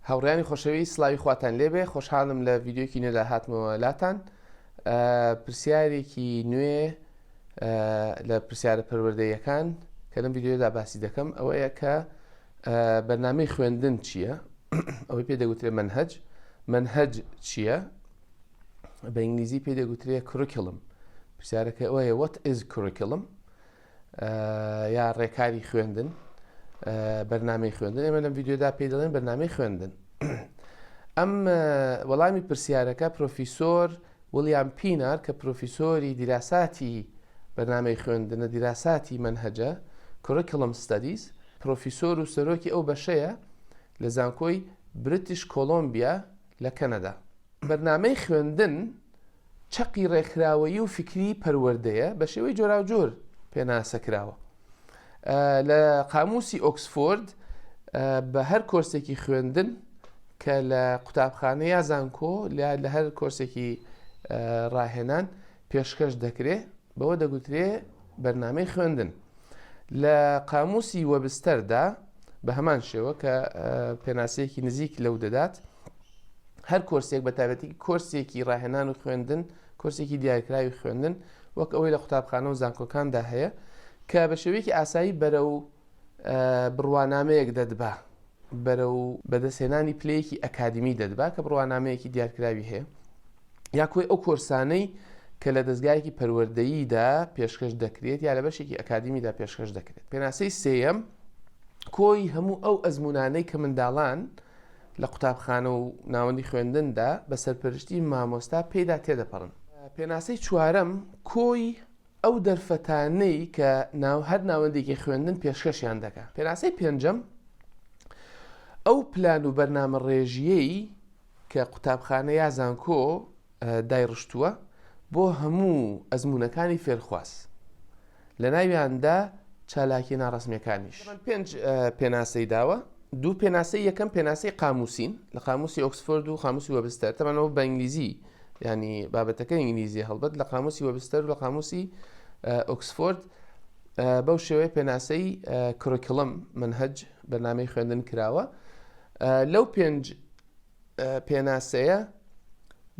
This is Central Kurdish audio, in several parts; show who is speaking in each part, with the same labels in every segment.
Speaker 1: هاوڕێیانی خۆشەویست سڵاوی خواتان لێبێ خۆشحاڵم لە ڤیدیۆیەکی نوێدا هاتمەوە لاتان پرسیارێکی نوێ لە پرسیارە پەروەردەیەکان کە لەم ڤیدیۆدا باسی دەکەم ئەوەیە کە بەرنامەی خوێندن چییە ئەوەی پێ دەگوترێ مەنهەج مەنهەج چییە بە ئینگلیزی پێ دەگوترێ curriculum پرسیارەکە ئەوەیە what is curriculum یا ڕێکاری خوێندن بەرنامەی خوێندن ئێمە لەم ڤیدیۆدا پێی دەڵێن بەرنامەی خوێندن ئەم وەڵامی پرسیارەکە پرۆفیسۆر وڵیام پینار کە پرۆفیسۆری دیراساتی بەرنامەی خوێندنە دیراساتی مەنهەجە curriculum studies پرۆفیسۆر و سەرۆکی ئەو بەشەیە لە زانکۆی بریتش کۆلۆمبیا لە کەنەدا. بەرنامەی خوێندن چەقی ڕێکخراوەیی و فیکریی پەروەردەیە بە شێوەی جۆراوجۆر پێناسە کراوە. لە قاموسی ئۆکسفۆرد بە هەر کۆرسێکی خوێندن کە لە قوتابخانە یا زانکۆ لە هەر کۆرسێکی ڕاهێنان پێشکەش دەکرێ بەوە دەگوترێ بەرنامەی خوێندن. لە قاموسی وەبستەردا بە هەمان شێوە کە پێناسەیەکی نزیک لەو دەدات هەر کۆرسێک بە تایبەتی کۆرسێکی ڕاهێنان و خوێندن کۆرسێکی دیارکراوی خوێندن وەک ئەوەی لە قوتابخانە و زانکۆکاندا هەیە کە بە شێوەیەکی ئاسایی بەرە و بڕوانامەیەک دەدبا بەرەو بەدەستهێنانی پلەیەکی ئەکادیمی دەدبا کە بڕوانامەیەکی دیارکراوی هەیە یا کۆی ئەو کۆرسانەی کە لە دەزگایەکی پەروەردەییدا پێشکەش دەکرێت یا لە بەشێکی ئەکادیمیدا پێشکەش دەکرێت. پێناسەی سێیەم، کۆی هەموو ئەو ئەزموونانەی کە منداڵان لە قوتابخانە و ناوەندی خوێندندا بە سەرپەرشتی مامۆستا پێیدا تێدەپەڕن. پێناسەی چوارەم، کۆی ئەو دەرفەتانەی کە ناو هەر ناوەندێکی خوێندن پێشکەشیان دەکا. پێناسەی پێنجەم، ئەو پلان و بەرنامەڕێژییەی کە قوتابخانە یا زانکۆ دایڕشتووە بۆ هەموو ئەزموونەکانی فێرخواز، لەناویاندا چالاکیە ناڕەسمیەکانیش. پێنج پێناسەی داوە، دوو پێناسەی یەکەم پێناسەی قاموسین لە قاموسی ئۆکسفۆرد و قاموسی وەبستەر، تەبعەن ئەوە بە ئینگلیزی یانی بابەتەکە ئینگلیزیە هەڵبەت لە قاموسی وەبستەر و لە قاموسی ئۆکسفۆرد بەو شێوەیە پێناسەی curriculum مەنهەج بەرنامەی خوێندن کراوە. لەو پێنج پێناسەیە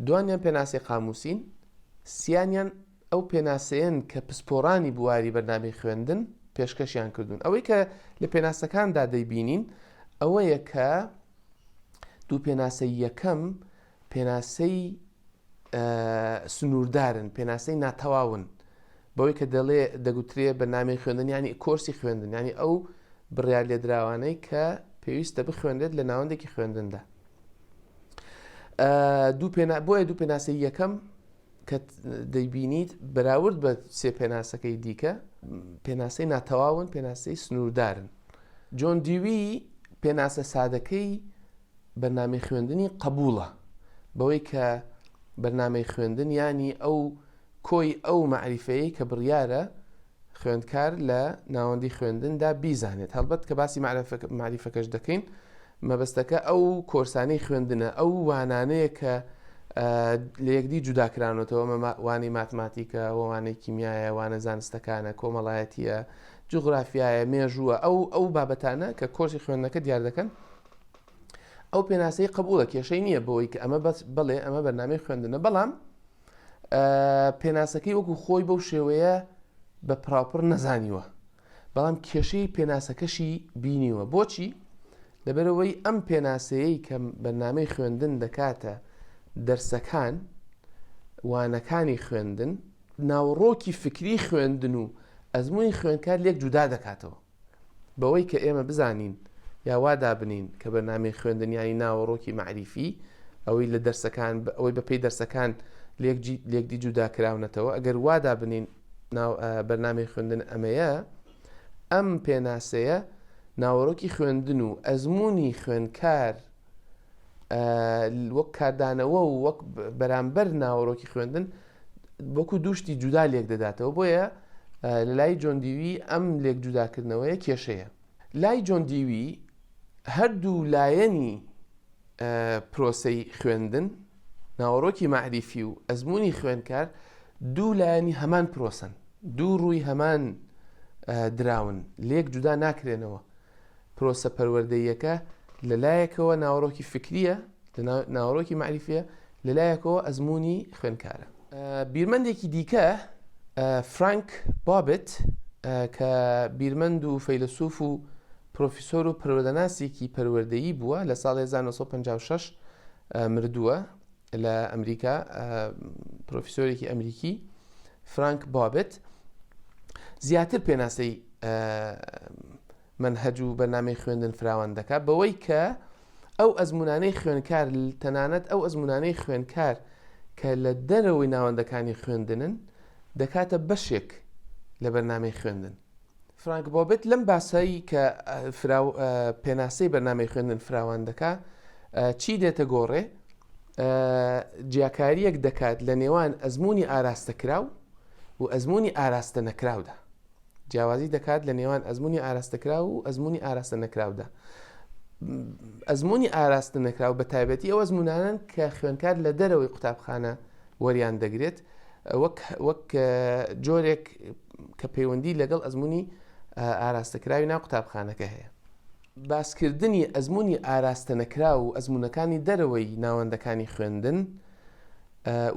Speaker 1: دوانیان پێناسەی قاموسین، سیانیان ئەو پێناسەیەن کە پسپۆڕانی بواری بەرنامەی خوێندن پێشکەشیان کردوون. ئەوەی کە لە پێناسەکاندا دەیبینین ئەوەیە کە دوو پێناسەی یەکەم پێناسەی سنووردارن، پێناسەی ناتەواون، بەوەی کە دەڵێ دەگوترێ بەرنامەی خوێندن یانی کۆرسی خوێندن یانی ئەو بڕیار لێدراوانەی کە پێویستە بخوێنرێت لە ناوەندێکی خوێندندا. دوو پێنا بۆیە دوو پێناسەی یەکەم کە دەیبینیت بەراورد بە سێ پێناسەکەی دیکە پێناسەی ناتەواون پێناسەی سنووردارن. جۆن دیوی پێناسە سادەکەی بەرنامەی خوێندنی قەبووڵە بەوەی کە بەرنامەی خوێندن یانی ئەو کۆی ئەو مەعریفەیەی کە بڕیارە خوێندکار لە ناوەندی خوێندندا بیزانێت هەڵبەت کە باسی مەعریفەکەش دەکەین مەبەستەکە ئەو کۆرسانەی خوێندنە ئەو وانانەیە کە لە یەکدی جودا کرانەتەوە وانەی ماتماتیکە وانەی کیمیایە وانە زانستەکانە کۆمەڵایەتیە جوغرافیایە مێژووە ئەو ئەو بابەتانە کە کۆرسی خوێندنەکە دیار دەکەن ئەو پێناسەی قبوڵە کێشەی نییە بۆی کە ئەمە بەس بڵێ ئەمە بەرنامەی خوێندنە بەڵام پێناسەکەی وەکو خۆی بەو شێوەیە بە پراپڕ نەزانیوە بەڵام کێشەی پێناسەکەشی بینیوە بۆچی لەبەرەوەی ئەم پێناسەیەی کە بەرنامەی خوێندن دەکاتە دەرسەکان وانەکانی خوێندن ناوەڕۆکی فکری خوێندن و ئەزموونی خوێندکار لێک جودا دەکاتەوە بەوەی کە ئێمە بزانین یا وا دابنین کە بەرنامەی خوێندن یانی ناوەڕۆکی مەعریفی ئەوەی لە دەرسەکان ئەوەی بەپێی دەرسەکان لێکدی جودا کراونەتەوە ئەگەر وا دابنین ناو بەرنامەی خوێندن ئەمەیە ئەم پێناسەیە ناوەڕۆکی خوێندن و ئەزموونی خوێندکار وەک کاردانەوە و وەک بەرامبەر ناوەڕۆکی خوێندن وەکو دوو شتی جودا لێک دەداتەوە بۆیە لە لای جۆن دیوی ئەم لێک جوداکردنەوەیە کێشەیە. لای جۆن دیوی هەردوو لایەنی پرۆسەی خوێندن، ناوەڕۆکی مەعریفی و ئەزموونی خوێندکار دوو لایەنی هەمان پرۆسەن، دوو ڕووی هەمان دراون، لێک جودا ناکرێنەوە. پرۆسە پەروەردەییەکە. لە لایەکەوە ناوەڕۆکی فکریە، ناوەڕۆکی مەعریفیە، لە لایەکەوە ئەزموونی خوێندکارە. بیرمەندێکی دیکە فرانک بابت کە بیرمەند و فەیلەسوف و پرۆفیسۆر و پەروەردەناسێکی پەروەردەیی بووە لە ساڵی 1956 مردووە لە ئەمریکا پرۆفیسۆرێکی ئەمریکی فرانک بابت زیاتر پێناسەی مەنهەج و بەرنامەی خوێندن فراوان دەکات بەوەی کە ئەو ئەزموونانەی خوێندکار تەنانەت ئەو ئەزموونانەی خوێندکار کە لە دەرەوەی ناوەندەکانی خوێندنن دەکاتە بەشێک لە بەرنامەی خوێندن. فرانک بۆبت لەم باسەی کە پێناسەی بەرنامەی خوێندن فراوان دەکا چی دێتە گۆڕێ جیاکاریەک دەکات لە نێوان ئەزمموی ئاراستەکراو و ئەزمموی ئاراستە نەکراودا. جیاوازی دەکات لە نێوان ئەزموونی ئاراستەکراو و ئەزموونی ئاراستە نەکراودا. ئەزموونی ئاراستە نەکراو بە تایبەتی ئەو ئەزموونانەن کە خوێندکار لە دەرەوەی قوتابخانە وەریان دەگرێت وەک وەک جۆرێک کە پەیوەندی لەگەڵ ئەزموونی ئاراستەکراوی ناو قوتابخانەکە هەیە. باسکردنی ئەزموونی ئاراستە نەکراو و ئەزموونەکانی دەرەوەی ناوەندەکانی خوێندن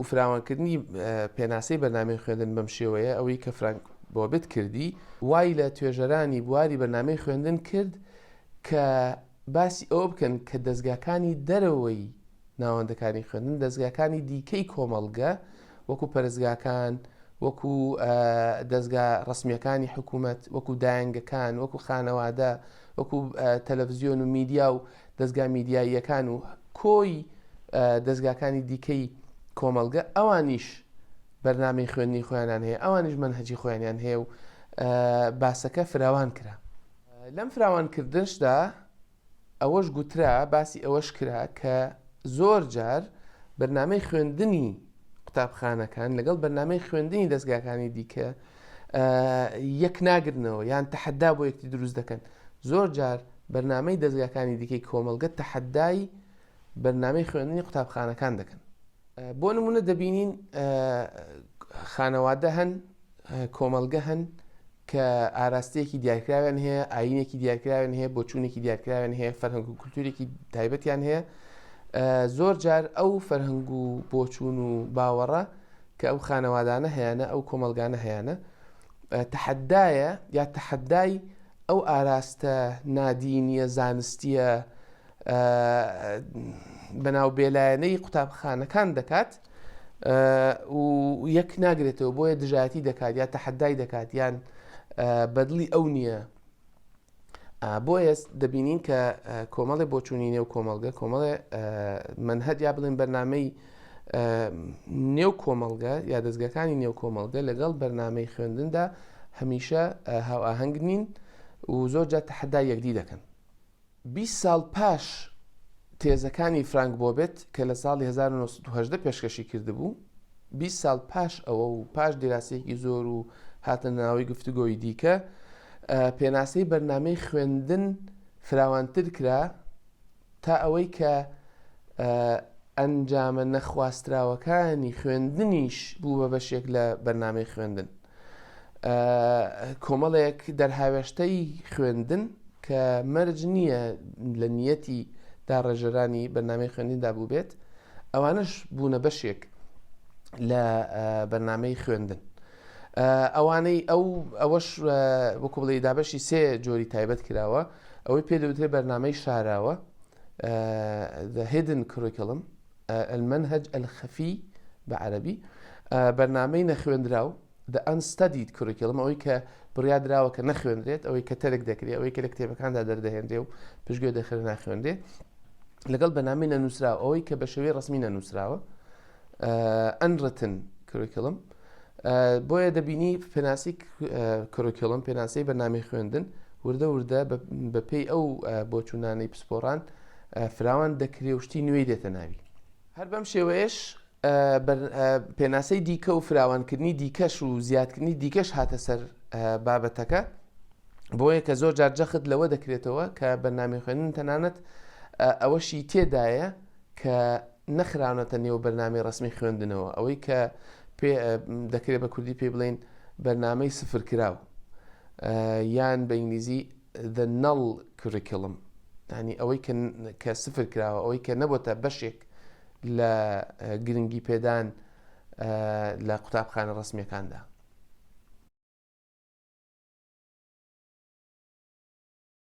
Speaker 1: و فراوانکردنی پێناسەی بەرنامەی خوێندن بەم شێوەیە، ئەوەی کە فرانک بۆبت کردی، وای لە توێژەرانی بواری بەرنامەی خوێندن کرد کە باسی ئەوە بکەن کە دەزگاکانی دەرەوەی ناوەندەکانی خوێندن، دەزگاکانی دیکەی کۆمەڵگە وەکو پەرستگاکان، وەکو دەزگا ڕەسمییەکانی حکوومەت، وەکو دایەنگەکان، وەکو خانەوادە، وەکو تەلەڤزیۆن و میدیا و دەزگا میدیاییەکان و کۆی دەزگاکانی دیکەی کۆمەڵگە ئەوانیش بەرنامەی خوێندنی خۆیانیان هەیە ئەوانیش مەنهەجی خۆیانیان هەیە و باسەکە فراوان کرا لەم فراوانکردنشدا ئەوەش گوترا باسی ئەوەش کرا کە زۆر جار بەرنامەی خوێندنی قوتابخانەکان لەگەڵ بەرنامەی خوێندنی دەستگاکانی دیکە یەک ناگرنەوە یان تەحەدا بۆ یەکتی دروست دەکەن زۆر جار بەرنامەی دەزگاکانی دیکەی کۆمەڵگە تەحەدای بەرنامەی خوێندنی قوتابخانەکان دەکەن. بۆ نمونە دەبینین خانەوادە هەن، کۆمەڵگە هەن کە ئاراستەیەکی دیارکراویان هەیە، ئاینێکی دیارکراویان هەیە، بۆچوونێکی دیارکراویان هەیە، فەرهەنگ و کولتوورێکی تایبەتیان هەیە. زۆر جار ئەو فەرهەنگ و بۆچوون و باوەڕە کە ئەو خانەوادانە هەیانە، ئەو کۆمەڵگانە هەیانە، تەحەدایە یا تەحەدای ئەو ئاراستە نادینیە زانستیە بەناو بێلایەنەی قوتابخانەکان دەکات و یەک ناگرێتەوە بۆیە دژایەتی دەکات یا تەحەدای دەکات یان بەدڵی ئەو نییە بۆیە دەبینین کە کۆمەڵی بۆچوونی نێو کۆمەڵگە کۆمەڵێ مەنهەج یا بڵێن بەرنامەی نێو کۆمەڵگە یا دەستگەکانی نێو کۆمەڵگە لەگەڵ بەرنامەی خوێندندا هەمیشە هاوئاهەنگ نین و زۆر جار تەحەدای یەکدی دەکەن. 20 ساڵ پاش تێزەکانی فرانک بۆبێت کە لە ساڵی 1918 پێشکەشی کردبوو، 20 ساڵ پاش ئەوە و پاش دیراسەیەکی زۆر و هاتنە ناوەوەی گفتوگۆی دیکە، پێناسەی بەرنامەی خوێندن فراوانتر کرا تا ئەوەی کە ئەنجامە نەخواستراوەکانی خوێندنیش بوو بە بەشێک لە بەرنامەی خوێندن. کۆمەڵێک دەرهاوێشتەی خوێندن کە مەرج نییە لە نیەتی داڕێژەرانی بەرنامەی خوێندندا بووبێت، ئەوانەش بوونە بەشێک لە بەرنامەی خوێندن. ئەوانەی ئەو ئەوەش وەکو بڵێ دابەشی سێ جۆری تایبەت کراوە ئەوەی پێ دەوترێ بەرنامەی شاراوە The Hidden Curriculum المنهج الخفی بە عەرەبی بەرنامەی نەخوێندراو The Unstudied Curriculum ئەوەی کە بڕیار دراوە کە نەخوێندرێت ئەوەی کە تەرک دەکرێت ئەوەی کە لە کتێبەکاندا دەردەهێنرێ و پشتگوێ دەخرێت ناخوێنرێ لەگەڵ بەرنامەی نەنووسراو ئەوەی کە بە شێوەی ڕەسمی نەنووسراوە Unwritten Curriculum بۆیە دەبینی پێناسی curriculum پێناسەی بەرنامەی خوێندن وردە وردە بەپێی ئەو بۆچوونانەی پسپۆڕان فراوان دەکرێ و شتی نوێی دێتە ناوی. هەر بەم شێوەیەش پێناسەی دیکە و فراوانکردنی دیکەش و زیادکردنی دیکەش هاتە سەر بابەتەکە بۆیە کە زۆر جار جەخت لەوە دەکرێتەوە کە بەرنامەی خوێندن تەنانەت ئەوەشی تێدایە کە نەخراونەتە نێو بەرنامەی ڕەسمی خوێندنەوە، ئەوەی کە پێ دەکرێت بە کوردی پێی بڵێین بەرنامەی سفرکراو یان بە ئینگلیزی The Null Curriculum. ینی ئەوەی کە سفر کراوە ئەوەی کە نەبۆتە بەشێک لە گرنگی پێدان لە قوتابخانە ڕسمیەکاندا.